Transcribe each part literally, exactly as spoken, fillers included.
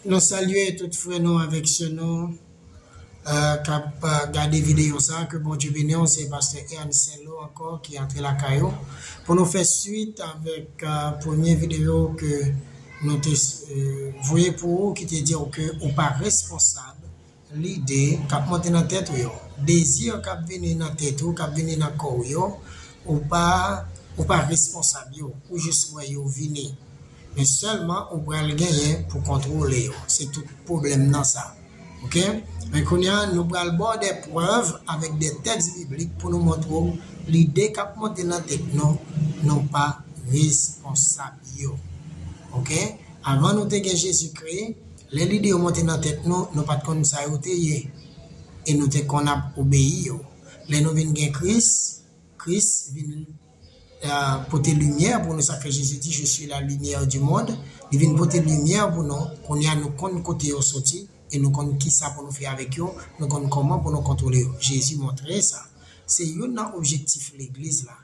Nou salye tout frè nou avèk sè nou k ap gade videyo sa a. Ke Bondye beni w. Se pastè Ernst Saint-Lô ankò ki antre lakay ou pou nou fè swit avèk premye videyo ke nou te voye pou ou, ki te di w ke ou pa responsab lide k ap monte nan tèt ou yo. Dezi k ap vini nan tèt ou, k ap vini nan kò w yo, ou pa ou pa responsab yo. Ou jis wè yo vini. Men sèlman ou pral genyen pou kontwole yo. Se tout pwoblèm nan sa. Oke? Men kounye a, nou pral ba w de prèv avèk de tèks biblik pou nou montre w lide k ap monte nan tèt nou, nou pa responsab yo. Oke? Avan nou te gen Jezikri, lè lide yo monte nan tèt nou, nou pa t konn sa yo te ye. E nou te konn ap obeyi yo. Lè nou vin gen Kris, Kris vin pote limyè pou nou. Sa k fè Jezi di, Je suis la lumière du monde. Li vin pote limyè pou nou. Kounye a, nou konn kote yo soti e nou konn kisa pou nou fè avèk yo. Nou konn kòman pou nou kontwole yo. Jezi montre sa. Se youn nan objektif legliz la.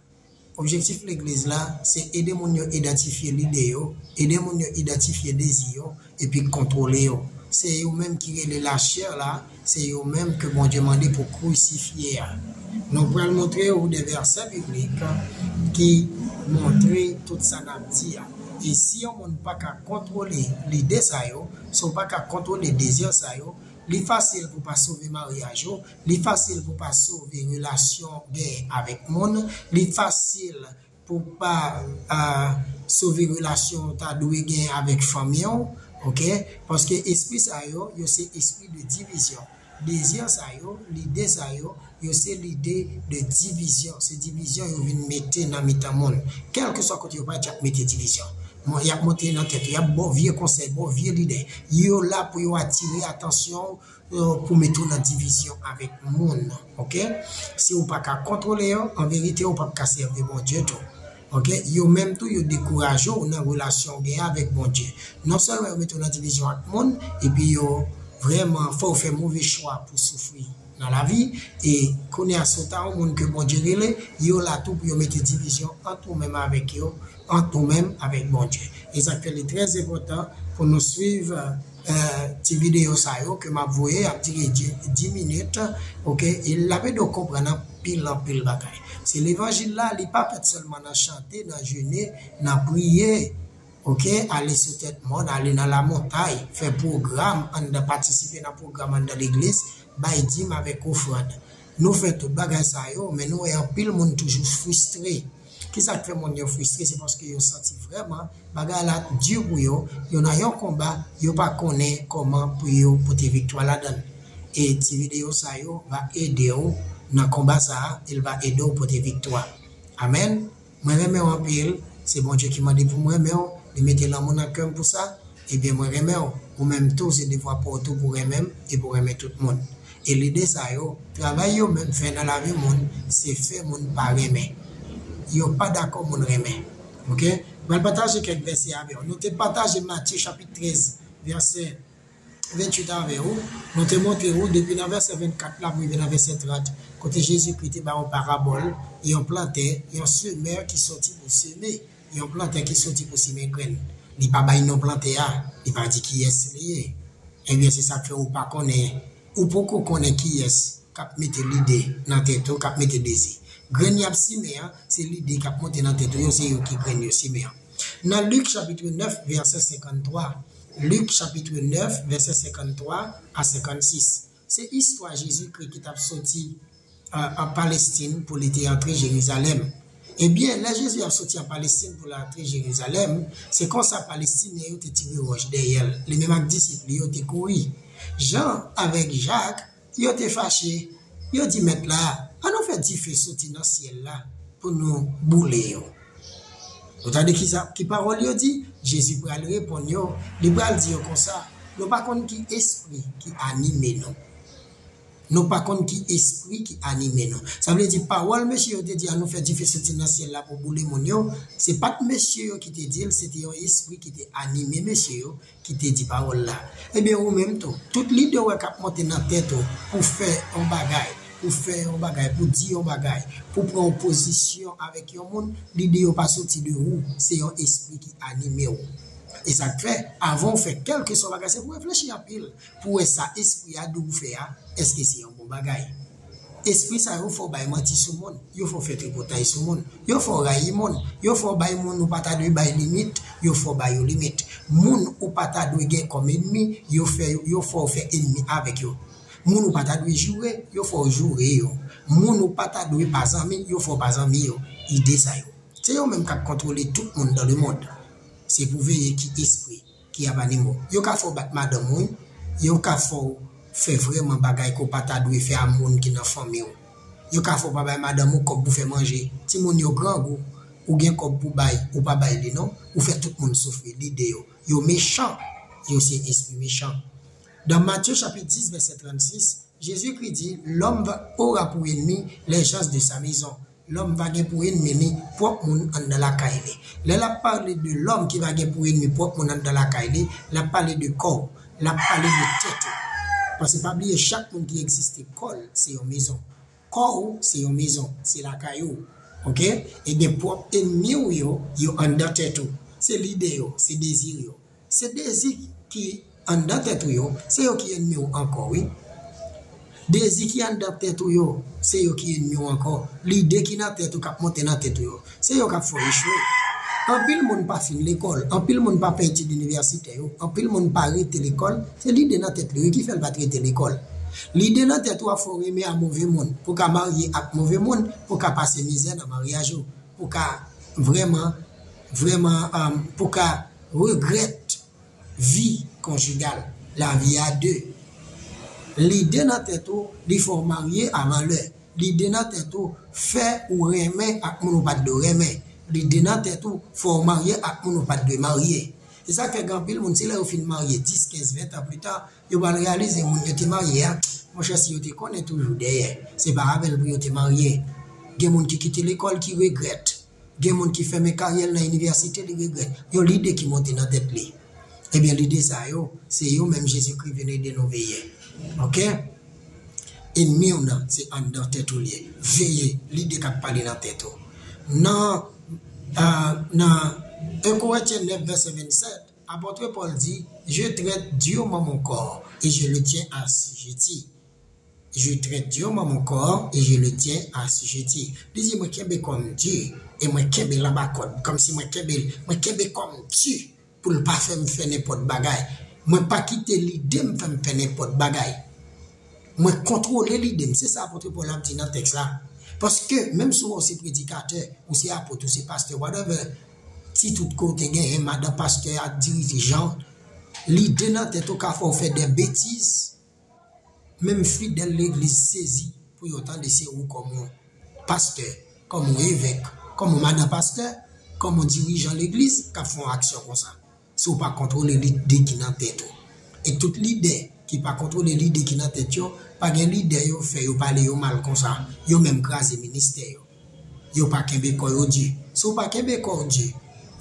Objektif legliz la, se ede moun yo idantifye lide yo, ede moun yo idantifye dezi yo, epi kontwole yo. Se yo menm ki rele lachè la, se yo menm ke Bondye mande pou krisifye a. Nou pral montre ou de vèsè biblik ki montre tout sa n ap di a. E si yon moun pa ka kontwole lide sa yo, si w pa ka kontwole dezi sa yo, li fasil pou pa sove maryaj ou, li fasil pou pa sove relasyon w genyen avèk moun, li fasil pou pa sove relasyon w ta dwe gen avèk fanmi w, oke? Paske espri sa yo, yo se espri de divizyon. Dezi sa yo, lide sa yo, yo se lide de divizyon. Se divizyon yo vin mete nan mitan moun. Kèlkeswa kote yo parèt, y ap mete divizyon. Y ap monte nan tèt ou, y ap ba w vye konsèy, ba w vye lide. Yo la pou yo atire atansyon w pou mete w nan divizyon avèk moun, oke? Si w pa ka kontwole yo, an verite, ou p ap ka sèvi Bondye tou, oke? Yo menm tou, yo dekouraje w nan relasyon w genyen avèk Bondye. Non sèlman yo mete w nan divizyon ak moun, epi yo vrèman fè w fè move chwa pou soufri nan lavi, e kounye a, si w ta yon moun ke Bondye rele, yo la tou pou yo mete divizyon ant ou menm avèk yo, ant ou menm avèk Bondye. E sa k fè li trè enpòtan pou nou swiv ti videyo sa yo ke m ap voye, ap dire dis minit, oke? E l ap ede w konprann anpil, anpil bagay. Se levanjil la, li pa fèt sèlman nan chante, nan jene, nan priye, oke? Ale sou tèt mòn, ale nan lamontay, fè pwogram anndan, patisipe nan pwogram anndan legliz, bay dim avèk ofrann. Nou fè tout bagay sa yo, men nou wè anpil moun toujou fristre. Kisa k fè moun yo fristre? Se paske yo santi vrèman bagay la di pou yo, yo nan yon konba, yo pa konnen kòman pou yo pote viktwa ladan l. E ti videyo sa yo va ede w nan konba sa a, e l va ede w pote viktwa. Amèn. Mwen renmen w anpil. Se Bondye ki mande pou m renmen w. Li mete lanmou nan kè m pou sa. Ebyen, mwen renmen w. Ou menm tou, se devwa pa w tou pou renmen m e pou renmen tout moun. E lide sa yo, travay yo menm fè nan lavi moun, se fè moun pa renmen. Yo pa dakò moun renmen. Oke? Mwen pataje kèk vèsè avè w. Nou te pataje Matye chapit trèz, vèsè venntuit avè w. Nou te montre w depi nan vèsè vennkat la pou rive nan vèsè trant, kote Jezikri te ba yon parabòl, yon plantè, yon semè ki soti pou seme, yon plantè ki soti pou simen grenn. Li pa bay non plantè a, li pa di kiyès li ye. Ebyen, se sa k fè ou pa konnen, ou poko konnen kiyès k ap mete lide nan tèt ou, k ap mete dezi. Grenn y ap simen an, se lide k ap monte nan tèt ou yo, se yo ki grenn yo simen an. Nan Lik chapit nèf, vèsè senkanntwa, Lik chapit nèf, vèsè senkanntwa a senkannsis. Se istwa Jezikri ki t ap soti an Palestin pou li te antre Jerizalèm. Ebyen, lè Jezi ap soti an Palestin pou l antre Jerizalèm, se konsa Palestinyen yo te tire wòch dèyè l. Li menm ak disip li yo te kouri. Jan avèk Jak, yo te fache. Yo di Mèt la, "Ann nou fè dife soti nan syèl la pou nou boule yo." Ou tande ki sa, ki pawòl yo di? Jezi pral reponn yo, li pral di yo konsa, "Nou pa konn ki espri ki anime nou." Nou pa konn ki espri ki anime nou. Sa vle di, pawòl mesye yo te di, "Ann nou fè dife soti nan syèl la pou boule moun yo," se pa t mesye yo ki te di l, se te yon espri ki te anime mesye yo, ki te di pawòl la. Ebyen, ou menm tou, tout lide w wè k ap monte nan tèt ou pou fè yon bagay, pou fè yon bagay, pou di yon bagay, pou pran yon pozisyon avèk yon moun, lide yo pa soti de ou, se yon espri ki anime w. E sa k fè, avan w fè kèlkeswa bagay, se pou w reflechi anpil, pou w wè sa espri a di w fè a, èske se yon bon bagay. Espri sa yo fè w bay manti sou moun, yo fè w fè tripotay sou moun, yo fè w rayi moun, yo fè w bay moun ou pa ta dwe bay limit, yo fè w ba yo limit. Moun ou pa ta dwe gen kòm enmi, yo fè, yo fè w fè enmi avèk yo. Moun ou pa ta dwe joure, yo fè w joure yo. Moun ou pa ta dwe pa zanmi, yo fè w pa zanmi yo. Ide sa yo. Se yo menm k ap kontwole tout moun dans le monde. Se pou veye ki espri ki ap anime w. Yo ka fè w bat madanm ou, wi. Yo ka fè w fè vrèman bagay ke w pa ta dwe fè a moun ki nan fanmi w. Yo ka fè w pa bay madanm ou kòb pou fè manje. Timoun yo grangou, ou gen kòb pou bay, ou pa bay li non. Ou fè tout moun soufri, lide yo. Yo mechan, yo se espri mechan. Dans Matthieu chapitre dix, verset trente-six, Jezikri di, L'homme va- aura pour ennemi les gens de sa maison. Lòm va gen pou enmi li pwòp moun anndan lakay li. Lè l ap pale de lòm ki va gen pou enmi pwòp moun anndan lakay li, l ap pale de kò w, l ap pale de tèt ou. Paske pa bliye, chak moun ki egziste, kò l se yon mezon. Kò w se yon mezon, se lakay ou. Oke? E gen pwòp enmi w yo, yo anndan tèt ou. Se lide yo, se dezi yo. Se dezi ki anndan tèt ou yo, se yo ki enmi w ankò, wi. Dezi ki anndan tèt ou yo, se yo ki enmi w ankò. Lide ki nan tèt ou k ap monte nan tèt ou yo, se yo k ap fè w echwe. Anpil moun pa fin lekòl, anpil moun pa fè etid inivèsitè yo, anpil moun pa rete lekòl, se lide nan tèt li wi ki fè l pa t rete lekòl. Lide nan tèt ou ap fè w renmen a move moun, pou w ka marye ak move moun, pou w ka pase mizè nan maryaj ou, pou w ka vrèman, vrèman, um, pou w ka regrèt vi konjigal, lavi a de. Lide nan tèt ou, li fè w marye avan lè. Lide nan tèt ou, fè ou renmen ak moun ou pa t dwe renmen. Lide nan tèt ou, fè w marye ak moun ou pa t dwe marye. E sa k fè gen anpil moun, se lè yo fin marye dis, kenz, ven tan pli ta, yo pral reyalize moun yo te marye a, monchè, si yo te konnen toujou dèyè, se pa avè l pou yo te marye. Gen moun ki kite lekòl ki regrèt. Gen moun ki fèmen karyè l nan inivèsite, li regrèt. Yon lide ki monte nan tèt li. Ebyen, lide sa yo, se yo menm Jezikri vin ede nou veye. Oke? Enmi w nan, se anndan tèt ou l ye. Veye lide k ap pale nan tèt ou. Nan, ah, nan en Korentyen nèf, vèsè vennsèt, apòt Pòl di, Je traite durement mon corps et je le tiens assujetti. Je traite durement mon corps et je le tiens assujetti. Li di, mwen kenbe kò m di, e mwen kenbe l anba kòd, kòmsi mwen kenbe, mwen kenbe kò m di pou l pa fè m fè nenpòt bagay. Mwen pa kite lide m fè m fè nenpòt bagay. Mwen kontwole lide m. Se sa apòt Pòl ap di nan tèks la. Paske, menm si w se predikatè, ou se apot, ou se pastè, whatever, tit ou te genyen, madan pastè a, dirijan, lide nan tèt ou ka fè w fè de betiz. Menm fidèl legliz sezi pou yo tande se ou kòm yon pastè, kòm yon evèk, kòm yon madan pastè, kòm yon dirijan legliz k ap fè yon aksyon konsa. Si w pa kontwole lide ki nan tèt ou. E tout lidè ki pa kontwole lide ki nan tèt yo, pa gen lidè yo fè yo pale yo mal konsa, yo menm kraze ministè yo. Yo pa kenbe kò yo di. Si w pa kenbe kò w di,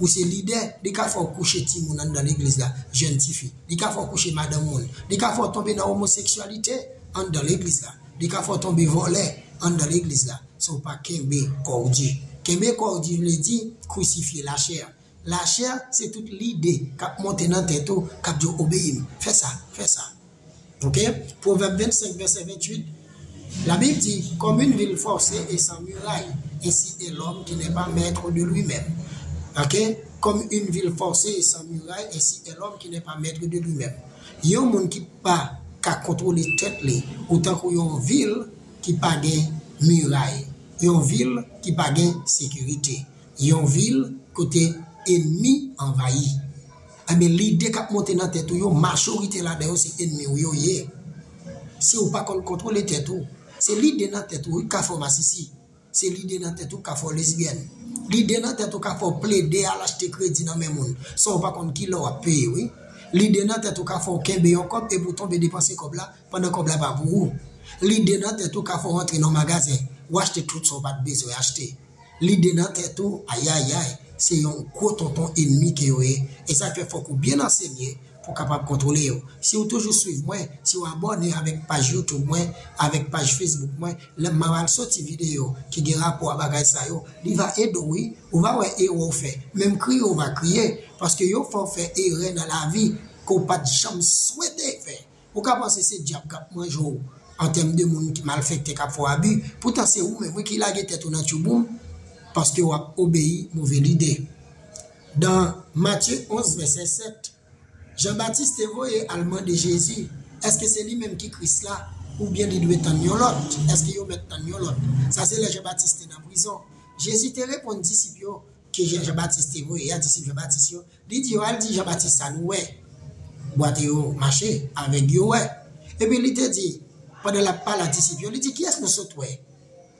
ou se lidè, li ka fè w kouche timoun anndan legliz la, jèn tifi. Li ka fè w kouche madanm moun. Li ka fè w tonbe nan omoseksyalite anndan legliz la. Li ka fè w tonbe vòlè anndan legliz la. Si w pa kenbe kò w di. Kenbe kò w di vle di krisifye lachè. Lachè, se tout lide k ap monte nan tèt ou, k ap di w obeyi m. Fè sa, fè sa. Oke? Pwovèb vennsenk, vèsè venntuit, Labib di, Comme une ville forcée et sans muraille, ainsi est l'homme qui n'est pas maître de lui-même. Oke? Comme une ville forcée et sans muraille, ainsi est l'homme qui n'est pas maître de lui-même. Yon moun ki pa ka kontwole tèt li, ou tankou yon vil ki pa gen miray, yon vil ki pa gen sekirite. Yon vil kote enmi anvayi. Enben, lide k ap monte nan tèt ou yo, majorite ladan yo se enmi w yo ye. Si w pa konn kontwole tèt ou, se lide nan tèt ou wi k ka fè w masisi. Se lide nan tèt ou k ka fè w lesbyèn. Lide nan tèt ou ka fè w plede al achte kredi nan men moun, san w pa konn kilè w ap peye, wi. Lide nan tèt ou ka fè w kenbe yon kòb epi w tonbe depanse kòb la, pandan kòb la pa pou ou. Lide nan tèt ou ka fè w antre nan yon magazen, w achte tout sa w pa t bezwen achte. Lide nan tèt ou, ayayay, se yon gwo tonton enmi ke yo ye. E sa k fè fòk ou byen ansenye pou w kapab kontwole yo. Si w toujou swiv mwen, si w abòne avèk paj YouTube mwen, avèk paj Facebook mwen, lè m ap al soti videyo ki gen rapò a bagay sa yo, li va ede w wi. Ou va wè erè w fè. Menm kriye w va kriye, Paske yo fè w fè erè nan lavi ke w pa t janm swete fè. Ou ka panse se dyab k ap manje w an tèm de moun ki malfektè k ap fè w abi, poutan se ou menm wi ki lage tèt ou nan tchouboum paske w ap obeyi move lide. Dan Matye onz vèsè sèt, Jan Batis te voye al mande Jezi, èske se li menm ki Kris la, oubyen li dwe tann yon lòt? Èske yo mèt tann yon lòt? Sa se lè Jan Batis te nan prizon. Jezi te reponn disip yo ke Jan, Jan Batis te voye a, disip Jan Batis yo, li di yo, al di Jan Batis sa nou wè. Bwate yo mache, avèg yo wè. Epi li te di, pandan l ap pale a disip yo, li di, kiyès nou sot wè?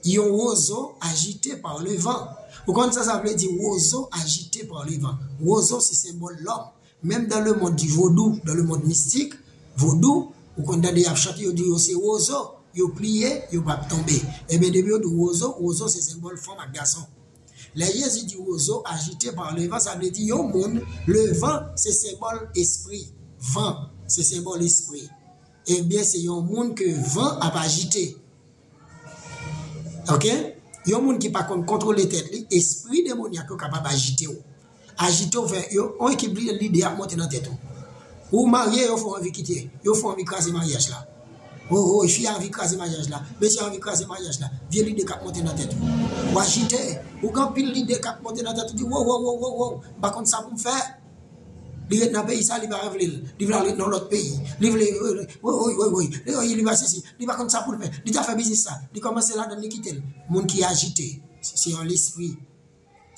Yon wozo ajite pa le van. Ou konn sa sa vle di, wozo ajite pa le van? Wozo se senbòl lòm. Menm dans le monde du vodou, dans le monde mystique, vodou, ou konn tande y ap chante, yo di yo se wozo, yo pliye, yo p ap tonbe. Ebyen, depi yo di wozo, wozo se senbòl fanm ak gason. Lè Jezi di wozo ajite pa le van, sa vle di yon moun, le van se senbòl espri. Van se senbòl espri. Ebyen, se yon moun ke van ap ajite. Oke? Yon moun ki pa konn kontwole tèt li, espri demonyak yo kapab ajite w. Ajite w fè, yo, yon ekip li, lide ap monte nan tèt ou. Ou marye, yo fè w anvi kite, yo fè w anvi kraze maryaj la. O, o, fi a anvi kraze maryaj la, mesye a anvi kraze maryaj la. Vye lide k ap monte nan tèt ou. Ou ajite, ou gen anpil lide k ap monte nan tèt ou, di, wo, wo, wo, wo, wo, m pa konn sa pou m fè. Li ret nan peyi sa, li pa vle l. Li vle al ret nan lòt peyi. Li vle, woy, woy, woy, woy. Li, li pa sesi. Li pa konn sa pou l fè. Li ta fè biznis sa. Li kòmanse ladan, li kite l. Moun ki ajite, se, se yon lespri.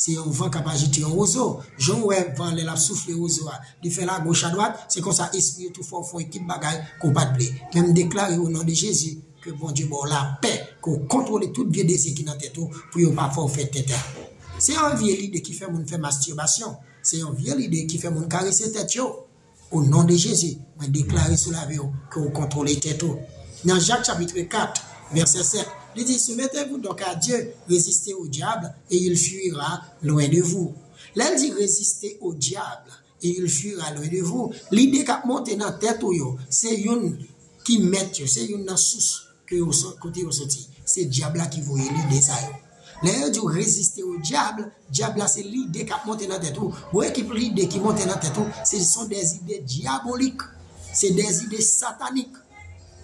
Se yon van k ap ajite yon wozo. Jan w wè van lè l ap soufle wozo a, li fè l agoch adwat, se konsa espri yo tou fè w fè yon ekip bagay ke w pa t vle. Men m deklare o non de Jezi ke Bondye ba w lapè, ke w kontwole tout vye dezi ki nan tèt ou pou yo pa fè w fè tenten. Se yon vye lide ki fè moun fè mastibasyon. Se yon vye lide ki fè moun karese tèt yo. O non de Jezi, mwen deklare sou lavi w ke w kontwole tèt ou. Nan Jak chapit kat, vèsè sèt, li di, soumettez-vous donc à Dieu, résistez au diable et il fuira loin de vous. Lè l di résistez au diable et il fuira loin de vous, lide k ap monte nan tèt ou yo, se youn ki mèt yo, se youn nan sous ke yo sot, kote yo soti. Se dyab la ki voye lide sa yo. Lè yo di w reziste o dyab, dyab la se lide k ap monte nan tèt ou. Bon, ekip lide ki monte nan tèt ou, se sont des idées diaboliques. Se des idées sataniques.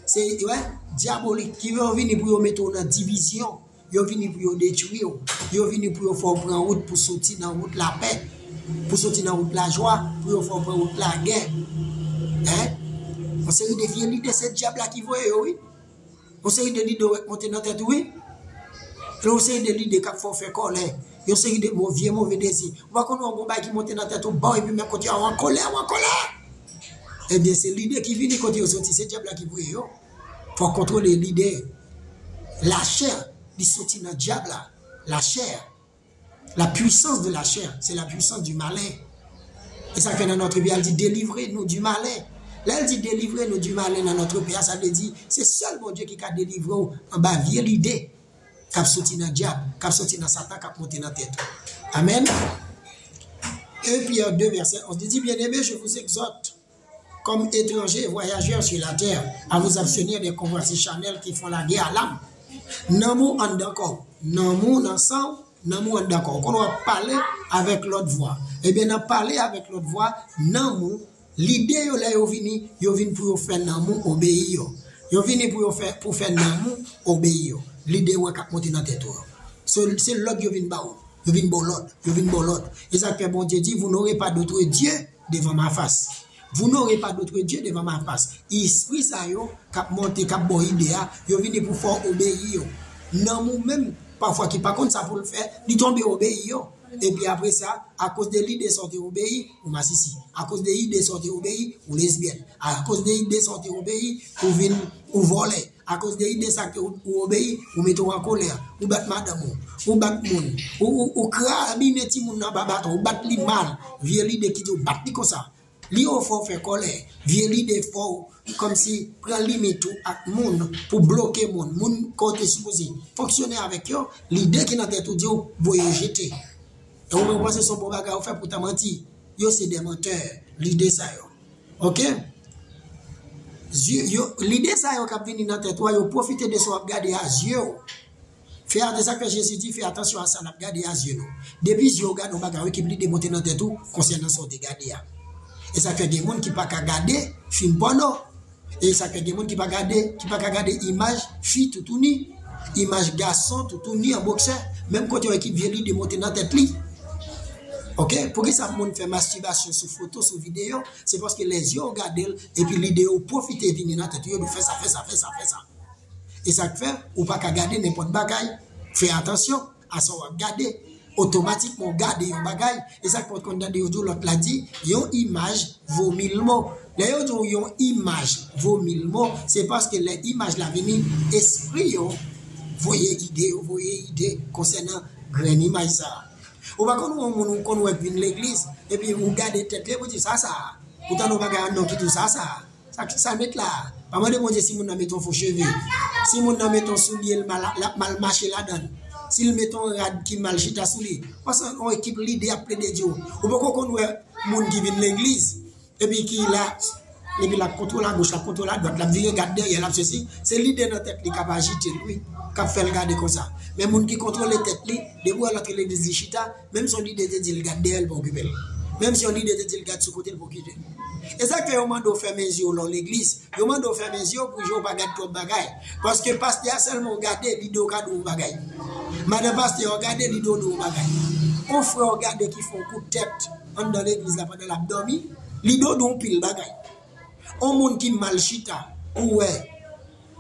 Se, wè, dyabolik, ki yo vini pou yo mete w nan divizyon. Yo vini pou yo detwi w. Yo vini pou yo fè w pran wout pou soti nan wout lapè, pou soti nan wout lajwa, pou yo fè w pran wout lagè. Hein? Yon seri de vye lide, se dyab la ki voye yo, wi. Yon seri de lide w wè k monte nan tèt ou, wi. Yon seri de lide k ap fè w fè kòlè. Yon seri de mo-, vye move dezi. Ou pa konn wè yon bagay ki monte nan tèt ou, ba w, epi menm kote a, ou an kòlè, ou an kòlè. Ebyen, se lide ki vini kote yo soti, se dyab la ki voye yo. Fò w kontwole lide. Lachè, li soti nan dyab la. Lachè. La puissance de la chair, c'est la puissance du malin. E sa k fè nan Notre Père, l di, délivrez-nous du malin. Lè l di, délivrez-nous du malin nan Notre Père, sa vle di, se sèl Bondye ki ka delivre w anba vye lide k ap soti nan dyab, k ap soti nan Satan, k ap monte nan tèt ou. Amèn. Un Pierre deux, verset onze, li di, bien-aimés, je vous exhorte, comme étrangers et voyageurs sur la terre, à vous abstenir des convoitises charnelles qui font la guerre à l'âme. Nanm ou anndan kò w. Nanm ou nan san w, nanm ou anndan kò w. Ou konn w ap pale avèk lòt vwa. Ebyen, nan pale avèk lòt vwa, nanm ou, lide yo lè yo vini, yo vin pou yo fè nanm ou obeyi yo. Yo vini pou yo fè, pou fè nanm ou obeyi yo. Lide w wè k ap monte nan tèt ou yo. Se, se lòd yo vin ba w. Yo vin ba w lòd, yo vin ba w lòd. E sa k fè Bondye di, vous n'aurez pas d'autre Dieu devant ma face. Vous n'aurez pas d'autre Dieu devant ma face. Espri sa yo k ap monte, k ap ba w ide a, yo vini pou fè w obeyi yo. Nanm ou menm, pafwa ki pa konn sa pou l fè, li tonbe obeyi yo. Epi apre sa, akoz de lide sa w te obeyi, ou masisi. Akoz de ide sa w te obeyi, ou lesbyèn. Akoz de ide sa w te obeyi, ou vin, ou vòlè. Akoz de ide sa ke ou, ou obeyi, ou mete w an kolè, ou bat madanm ou, ou bat moun, ou, ou, ou krabinen timoun nan ba baton, ou bat li mal, vye lide ki di w bat li konsa. Li yo fè w fè kòlè, vye lide fè w kòmsi pran limit ou ak moun pou bloke moun, moun ke w te sipoze fonksyone avèk yo, lide ki nan tèt ou di w voye yo jete. E ou menm ou panse se yon bon bagay ou fè, poutan manti. Yo se de mantè, lide sa yo. Oke? Zye, yo, lide sa yo k ap vini nan tèt ou a, yo pwofite de sa w ap gade a zye w. Fè atann, sa k fè Jezi di, fè atansyon a sa n ap gade a zye nou. Depi zye w gade yon bagay, yon ekip lide monte nan tèt ou konsènan sa w te gade a. E sa k fè gen moun ki pa ka gade fim pòno. E sa k fè gen moun ki pa gade, ki pa ka gade imaj fi toutouni, imaj gason toutouni an boksè, menm kote yon ekip vye lide monte nan tèt li. Oke? Poukisa moun fè mastibasyon sou foto, sou videyo? Se paske lè zye w gade l, epi lide yo pwofite vini nan tèt ou, yo di w fè sa, fè sa, fè sa, fè sa. E sa k fè, ou pa ka gade nenpòt bagay. Fè atansyon a sa w ap gade. Otomatikman, w gade yon bagay. E sa k fè w konn tande yo di w lòt la di, yon imaj vo mil mo. Lè yo di w yon imaj vo mil mo, se paske lè imaj la vini, espri yo voye ide, yo voye ide konsènan grenn imaj sa a. Ou pa konn wè yon moun ou konn wè k vin legliz, epi ou gade tèt li, epi ou di, sa, sa. Ou tande yon bagay anndan ki di w sa, sa. Sa, sa met la a. Pa mande Bondye si moun nan met yon fo cheve. Si moun nan met yon soulye, l mal, l ap mal mache ladan l. Si l met yon rad ki mal chita sou li. Paske yon ekip lide ap plede di w. Ou poko konn wè moun ki vin legliz, epi ki la, epi l ap kontwole agoch, l ap kontwole adwat, l ap vire gad dèyè, l ap sesi. Se lide nan tèt li k ap ajite l, wi. K ap fè l gade konsa. Men moun ki kontwole tèt li, depi w wè l antre legliz li chita, menm si yon lide te di l gad dèyè l, pa okipe l. Menm si yon lide te di l gad sou kote l, pa okipe l. E sa k fè yo mande w fèmen zye w lè w legliz. Yo mande w fèmen zye w pou zye w pa gad twòp bagay. Paske pastè a sèlman w gade, lide w ka di w yon bagay. Madan pastè a w gade, lide w di w yon bagay. Yon frè w gade ki fè yon kout tèt anndan legliz la pandan l ap dòmi, lide w di w yon pil bagay. Yon moun ki mal chita, ou wè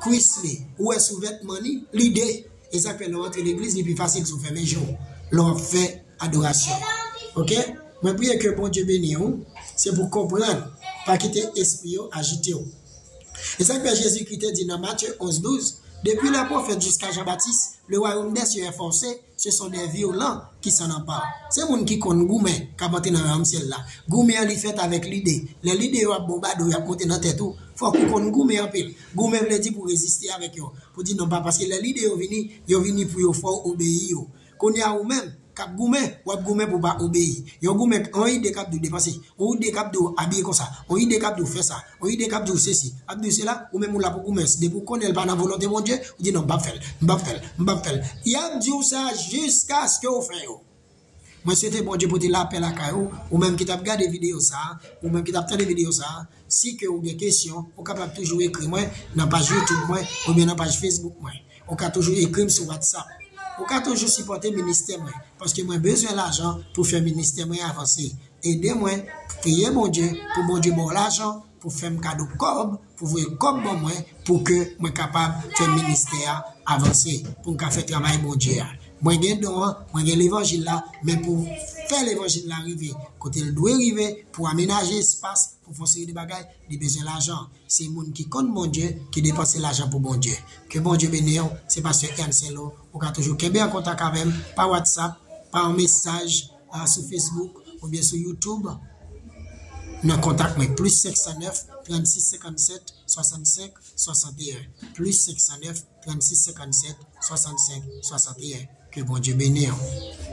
kwis li, ou wè sou vètman li, lide. E sa k fè lè w antre legliz, li pi fasil si w fèmen je w lè w ap fè adorasyon. Oke? Mwen priye ke Bondye beni w. Se pou konprann, pa kite espri yo ajite w. E sa k fè Jezikri te di nan Matye onz douz, depuis les prophètes jusqu'à Jean-Baptiste, le royaume des cieux est forcé, ce sont des violents qui s'en emparent. Se moun ki konn goumen k ap antre nan wayòm syèl la. Goumen an li fèt avèk lide. Lè lide yo ap bonbade w, y ap monte nan tèt ou, fòk ou konn goumen anpil. Goumen vle di pou reziste avèk yo. Pou di non, pa, paske lè lide yo vini, yo vini pou yo fè w obeyi yo. Kounye a ou menm k ap goumen, w ap goumen pou w pa obeyi. Yon goumen, yon ide k ap di w depanse, yon ide k ap di w abiye konsa, yon ide k ap di w fè sa, yon ide k ap di w sesi, ap di w sela, ou menm ou la pou goumen. Depi w konnen l pa nan volonte Bondye, ou di non, m p ap fè l, m p ap fè l, m p ap fè l. Y ap di w sa jiskaske w fè yo. Mwen swete Bondye pote lapè lakay ou, ou menm ki t ap gade videyo sa a, ou menm ki t ap tande videyo sa a, si ke ou gen kesyon, ou kapab toujou ekri mwen nan paj YouTube mwen oubyen nan paj Facebook mwen. Ou ka toujou ekri m sou WhatsApp. Ou ka toujou sipòte ministè mwen, paske mwen bezwen lajan pou fè ministè mwen avanse. Ede mwen, priye Bondye pou Bondye ba w lajan pou fè m kado kòb, pou voye kòb ban mwen, pou ke mwen kapab fè ministè a avanse, pou m ka fè travay Bondye a. Mwen gen don an, mwen gen levanjil la, men pou fè levanjil la rive kote l dwe rive, pou amenaje espas, pou fè yon seri de bagay, li bezwen lajan. Se moun ki konn Bondye ki depanse lajan pou Bondye. Ke Bondye beni w. Se pastè Ernst Saint-Lô. Ou ka toujou kenbe an kontak avè m pa WhatsApp, pa yon mesaj, ah, sou Facebook oubyen sou YouTube. Nan kontak mwen, plis senk san nèf, trannsis senkannsèt, swasannsenk, swasanteyen. Plis senk san nèf, trannsis senkannsèt, swasannsenk, swasanteyen. Ke Bondye beni w.